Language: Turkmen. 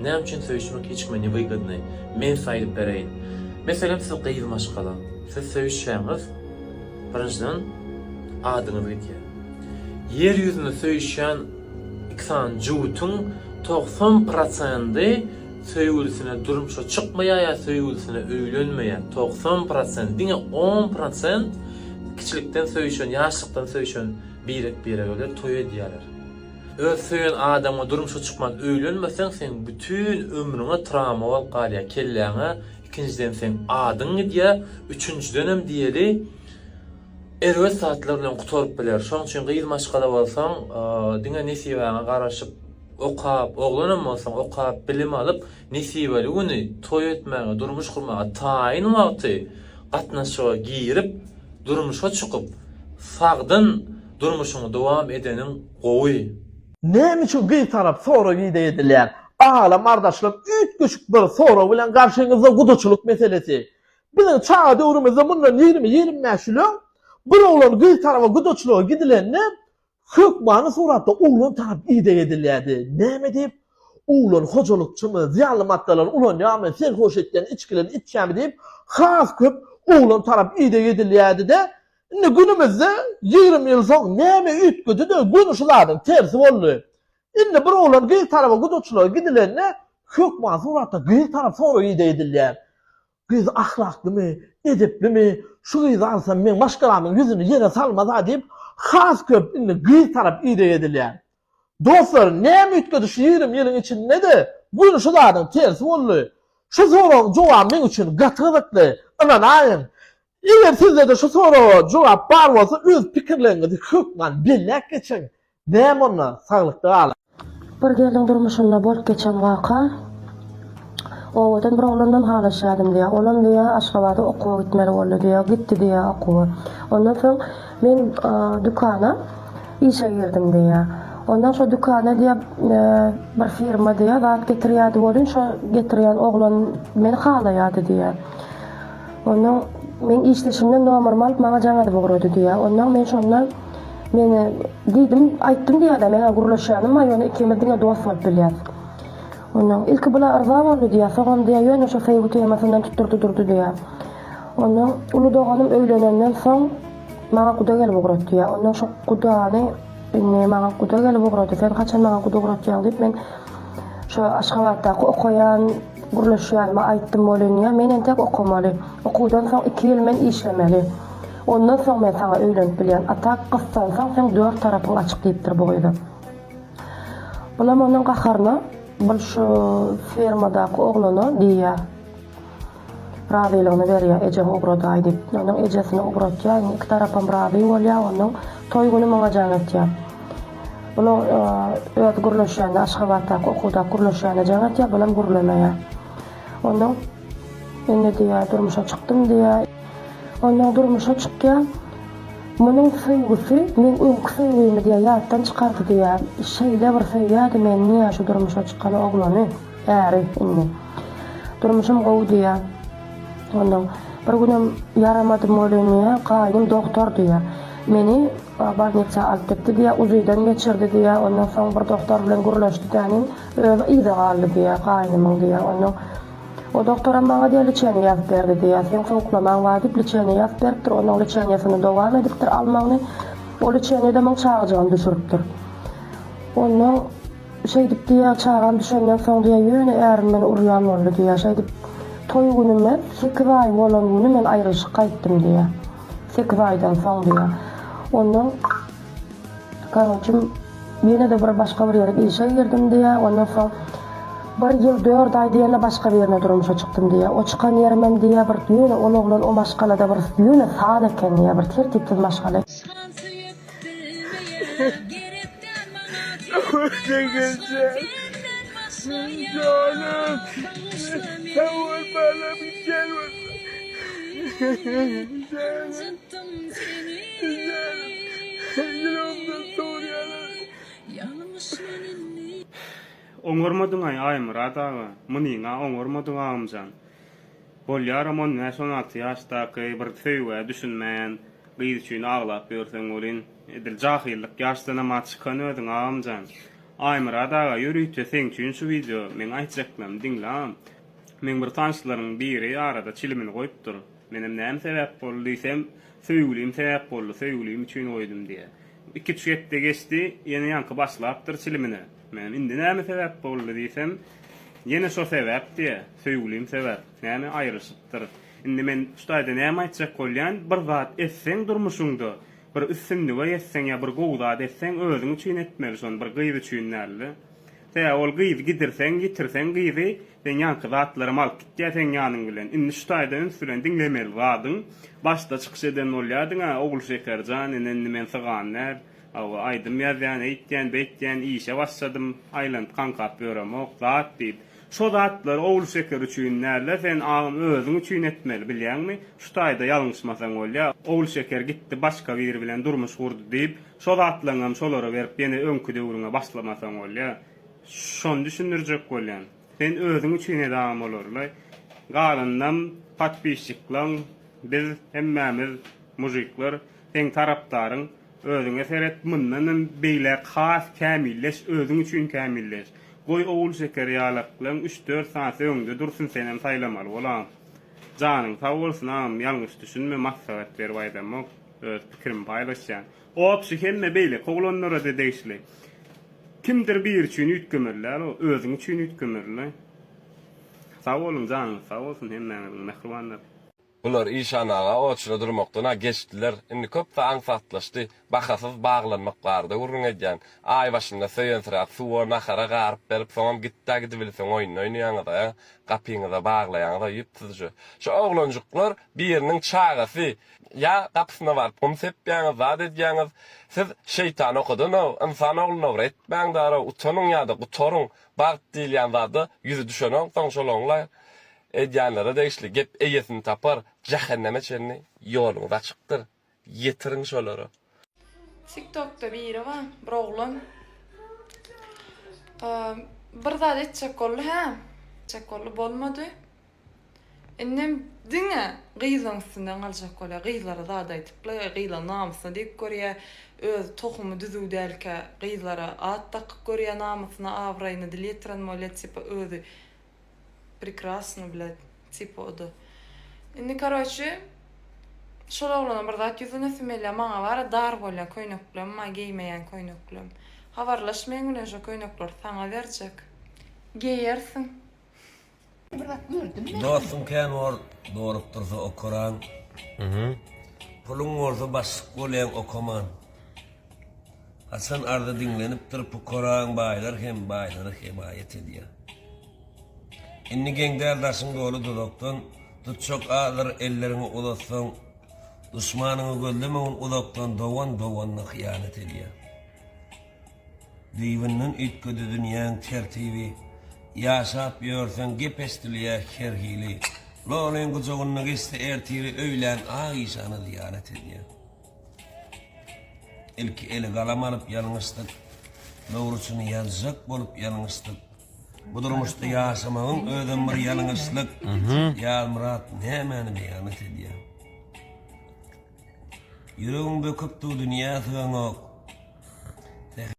Näme üçin söýüşmek hiç kime newygodny? Men size aýdyp bereýin. Meselem siz gyz maşgala. Siz söýüşýäňiz. Birinjiden adyňyz gidýär. Ýer ýüzünde söýüşýän iki sany jübütiň 90 prosendi söýgülisine durmuşa çykmaýar ýa söýgülisine öýlenmeýär. 90 prosent, diňe 10 prosent kiçilikden söýüşen, ýaşlykdan söýüşen birek-birege toý edýärler. Öz söýen adamyňa durmuşa çykman öýlenmeseň seň bütin ömrüňe trawma bolup galýar kelläňe ikinjiden seň adyň gidýär üçünjidenem diýeli erbet zatlar bilen gutaryp biler şoň üçin gyz maşgala bolsaň diňe nesibäňe garaşyp okap oglanam bolsaň okap bilim alyp nesibeli güni toý etmäge durmuş gurmaga taýyn wagty gatnaşyga girip durmuşa çykyp sagdyn Durmuşyňy dowam edeniň gowy. Näme üçin gyz tarap sorag ideg edilýär? Aglam ardaşlarym üýtgeşik bir sorag bilen garşyňyzda gudaçylyk meselesi. Biziň çaga döwrümizde mundan 20 25 ýyl öň bir oglan gyz taraba gudaçylyga gidilende hökmany suratda oglan tarap ideg edilýärdi. Näme diýip? Oglan hojalykçymy, zyýanly maddalary ulanýarmy, serhoş etýän içgilerini içýärmi diýip has köp oglan tarap ideg edilýärdi-de, Indi günümizde 20 ýyl soň näme üýtgedi-de, göni şu zadyň tersi boldy. Indi bir oglan gyz taraba gudaçylyga gidilende, hökman suratda gyz tarap sorag ideg edilýär. Gyz ahlaklymy, edeplimi, şu gyzy alsam meň maşgalamyň ýüzüni ýere salmaz-a diýip, has köp indi gyz tarap ideg edilýär. Dostlar, näme üýtgedi şu 20 ýylyň içinde-de, göni şu zadyň tersi boldy. Şu soragyň jogaby meň üçin gaty gyzykly. Ynanaýyň, Eger sizde-de şu soraga jogap bar bolsa öz pikirleriňizi hökman belläp geçiň. Näme onda, saglykda galyň. Bir gelniň durmuşynda bolup geçen waka Obadan bir oglandan halaşýadym diýýär. Olam diýýär Aşgabada okuwa gitmeli boldy diýýär. Gitdi diýýär okuwa. Ondan soň men dükana işe girdim diýýär. Ondan şo dükana diýýär bir firma diýýär zat getirýärdi welin şo getirýän oglan meni halaýardy diýýär. Onnoň meň işdeşimden nomerymy alyp maňa jaň edip ugrady diýýär. Onnoň men şonda meni diýdim, aýtdym diýýär-de, meň-ä gürleşýänim bar, ýöne ikimiz diňe dost bolup bilýäs. Onnoň ilki bula yrza boldy diýýär, soňam diýýär, ýöne şo söýgi temasyndan tutdurdy durdy diýýär. Onnoň uly doganym öýlenenden soň maňa guda gelip ugrady diýýär. Onnoň şo gudany indi maňa guda gelip ugrady, sen haçan maňa guda ugratýaň diýip men şo Aşgabatdaky okaýan Gürleşýänime aýtdym welin, ýa men entek okamaly. Okuwdan soň iki ýyl men işlemeli. Ondan soň men saňa öýlenip bilýän. A tak gyssansaň seň dört tarapyň açyk diýipdir bu gyza. Bulam onuň gaharyna bul şu fermadaky oglana diýýär. Razylygyny berýär, ejeňi ugradaý diýip. Onuň ejesini ugratýar, indi iki tarapam razy bolýar, onuň toý güni muňa jaň etýär. Bular öz gürleşýänine Aşgabatdaky okuwdaky gürleşýänine jaň etýär, bulam gürlemeýär. Ondan indi diýýär, durmuşa çykdym diýýär. Ondan durmuşa çykýar. Munuň söýgüsi meň öňki söýgimi diýýär, ýatdan çykardy diýýär. Şeýle bir söýýärdi meni diýýär şu durmuşa çykan oglany, äri indi. Durmuşym gowy diýýär. Ondan bir günem ýaramadym welin diýýär, gaýnym dogtor diýýär. Meni Bolnitsa alyp gitdi diýýär, UZI-den geçirdi diýýär, ondan soň bir dogtor bilen gürleşdi dänim, özi yza galdy diýýär, gaýnymyň diýýär, ondan o dogtoram maňa diýýär liçeniýe ýazyp berdi diýýär, seň sowuklamaň bar diýip liçeniýe ýazyp beripdir, onuň liçeniýesini dowam edipdir almagyny, o liçeniýede muň çagajygyny düşüripdir. Ondan şeýdip diýýär, çagam düşenden soň diýýär, ýöne ärim meni urýan boldy diýýär, şeýdip toý günüme sekiz aý bolan güni men aýrylyşyp gaýtdym diýýär. Sekiz aýdan soň diýýär. Ondan karoçim ýene-de bir başga bir ýere işe girdim diýýär. Ondan soň bir ýyl dört aý diýende başga birine durmuşa çykdym diýýär. O çykan ýerimem diýýär bir ýöne ol oglan o maşgalada bir ýöne saz eken diýýär. Bir tertipsiz maşgala. Oňarmadyňaý Aýmyrat aga, munyňa oňarmadyň agamjan. Bolýaram on bäş-on alty ýaşdaky bir söýgä düşünmän gyz üçin aglap ýörseň welin, edil jahyllyk ýaşdanam-a çykan özüň agamjan. Aýmyrat aga ýörite seň üçin şu wideo meň aýtjaklarymy diňle agam. Meň bir tanyşlaryň biri arada çilimini goýupdyr. Menem näme sebäp boldy diýsem, söýgülim sebäp boldy, söýgülim üçin goýdum diýýär. Iki-üç hepde geçdi, ýene ýaňky başlapdyr çilimine. Menem indi näme sebäp boldy diýsem, ýene şo sebäp diýýär, söýgülim sebäp. Näme aýrylyşypdyr. Indi men şu taýda näme aýtjak bolýan, bir zat etseň durmuşyňda, bir üstünlige ýetseň ýa bir gowy zat etseň özüň üçin etmeli şony bir gyz üçin dälde. Sebäbi ol gyzy gidirseň, ýitirseň gyzy, seň ýaňky zatlaram alyp gitýär seň ýanyň bilen. Indi şu taýda üns bilen diňlemeli zadyň, başda çykyş eden bolýardyň-a, Ogulşeker jan, ine indi men sygan däl, hawa, aýdym ýazýan, eýtýän, beýtýän, işe başladym, aýlanyp kaňkap ýöremok, zat diýip. Şo zatlary Ogulşeker üçin däl-de, sen agam özüň üçin etmeli, bilýäňmi? Şu taýda ýalňyşmasaň bolýar. Ogulşeker gitdi, başga biri bilen durmuş gurdy diýip, Şo zatlaňam şolara berip ýene öňki döwrüňe başlamasaň bolýa. Şony düşündirjek bolýan. Sen özüň üçin edagam bolarly. Galanynam podpisçiklaň biz hemmämiz mujikler seň tarapdaryň. Özüňe seret mundanam beýläk has kämilleş özüň üçin kämilleş. Goý Ogulşeker ýalaklaň üç-dört sanysy öňde dursun senem saýlamaly bol agam. Janyň sag bolsun agam ýalňyş düşünme maslahat berip aýdamok. Öz pikirimi paýlaşýan. Obşi hemme beýleki oglanlara-da degişli. Kimdir biri üçin üýtgemeli däl o, özüň üçin üýtgemeli. Sag boluň janyňyz sag bolsun hemmäňiziň mähribanlar. Bular Işan aga oçura durmakdan-a geçdiler. Indi köp zat aňsatlaşdy. Bahasyz baglanmak barada gürrüň edýän. Aý başynda söýensiräp suwa, nahara garyp berip, soňam git-dä gidibilseň oýnuny oýnaýaňyz-a, gapyňyza baglaýaňyz-a ýüpsüzje. Şu oglanjyklar biriniň çagasy. Ýa gapysyna baryp gum sepýäňiz, zat edýäňiz. Siz şeýtan okadanow, ynsan oglunow etmäň darow, utanyň ýa-da gutaryň. Bagt diýilýän zada ýüzi düşenok soň şolaňla edýänlere degişli gep eýesini tapar, jähenneme çenli ýoluňyz açykdyr. Ýetiriň şolara. Tiktokda biri bar, bir oglan. Bir zat etjek boldy, hä? Etjek boldy, bolmady. Indem diňe gyzlaň üstünden galjak bolýar. Gyzlara zat aýdypla, gyzlaň namysyna degip görýär. Öz tohumy düzüw dälkä gyzlara at dakyp görýär namysyna, abraýyna dil ýetiren bolýar, tipa özi prekrasny blät, tipa o-da. Indi karoçi şol oglana bir zat ýüzlenesim gelýär, maňa bara dar bolýar köýneklem, maňa geýmeýän köýneklem. Habarlaş meň bilen şo köýnekleri saňa berjek. Geýersiň. Dostuň kän bor, dolup dursa okaraň. Puluň bolsa başlyk bolýaň okaman. Haçan arzy diňlenipdir pukaraň baýlar hem baýlara hemaýat edýär. Indi geň däl daşyň doly duzakdan, tutjak azdyr elleriňi uzatsaň. Duşmanyňy gözlemegin uzakdan dogan doganyna hyýanat edýär. Düýbünden üýtgedi dünýäň tertibi, Ýaşap ýörseň gep eşdilýär her hili. Lolyň gujagynda geçse ertiri Öýlän ak işana zyýarat edýär. Ilki ele galam alyp ýalňyşdyk, Dogruçyny ýazjak bolup ýalňyşdyk. Bu durmuşda ýaşamagyň özem bir ýalňyşlyk. Ýazmyrat nämäni beýanat edýär? Ýüregiň böküp dur dünýä sygaňok.